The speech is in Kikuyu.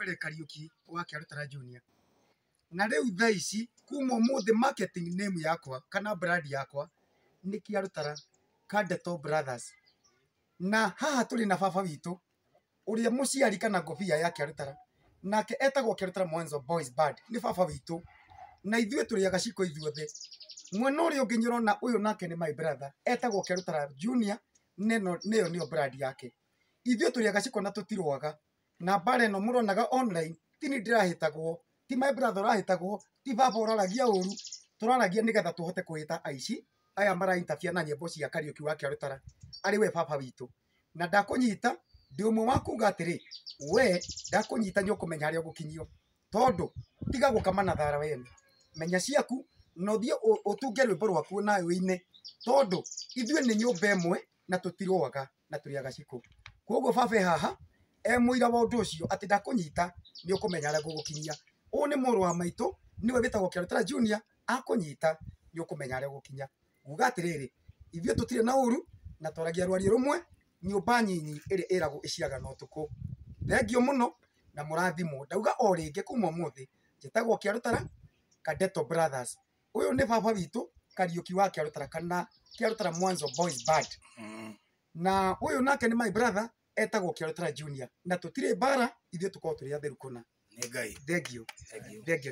Mbere Kariũki wa Kĩarũtara Junior. Na rĩu thaa ici kuma ũmũthĩ marketing name yakwa kana brand yakwa nĩ Kĩarũtara Kandeto Brothers. Na haha tũrĩ na baba witũ ũrĩa mũciari kana ngobia ya Kĩarũtara, nake etagwo Kĩarũtara Mwanzo Boys Band, nĩ baba witũ na ithuĩ tũrĩ agaciko ithuothe. Mwena ũrĩa ũngĩ nĩũrona ũyũ nake nĩ my brother etagwo Kĩarũtara Junior, neno nĩyo nĩyo brand yake. Ithuĩ tũrĩ agaciko na tũtirũaga na mbara ĩno mũronaga online ti niĩ ndĩrahĩtagwo, ti my brother ũrahĩtagwo, ti baba ũraragia ũru, tũraragia nĩgetha tũhote kũhĩta aici aya mara interfere na nyĩmbo cia Kariũki wa Kĩarũtara arĩ we baba witũ. Na ndakũnyita ndĩ ũmwe wa kuga atĩrĩ, we ndakũnyita nĩ ũkũmenya harĩa ũgũkinyio, tondũ tiga gũkama na thara wene, menya ciaku na ũthiĩ ũtunge rwĩmbo rwaku nawe ũine, tondũ ithuĩ nĩ nyũmba ĩmwe na tũtirũaga na tũrĩ agacikũ. Koguo baba e haha e mũira wa ũndũ ũcio atĩ ndakũnyita nĩ ũkũmenya harĩa ngũgũkinyia. Ũyũ nĩ mũrũ wa maitũ nĩwe wĩtagwo Kĩarũtara Junior, akũnyita nĩ ũkũmenya harĩa ũgũkinya. Nguga atĩrĩrĩ, ithuĩ tũtirĩ na ũru na twaragia rwario rũmwe, nyũmba nyinyi ĩrĩa ĩragwo ĩciaga na ũtukũ. Thengiũ mũno na mũrathimwo. Ndauga o rĩngĩ kuma ũmũthĩ njĩtagwo Kĩarũtara Kandeto Brothers. Ũyũ nĩ baba witũ Kariũki wa Kĩarũtara kana Kĩarũtara Mwanzo Boys Band. Na ũyũ nake nĩ my brother etagwo Kĩarũtara Junior. Na tũtirĩ mbara, ithuĩ tũkoragwo tũrĩ atheru kũna. Nĩ Ngai. Thengiũ. Thengiũ. Thengiũ.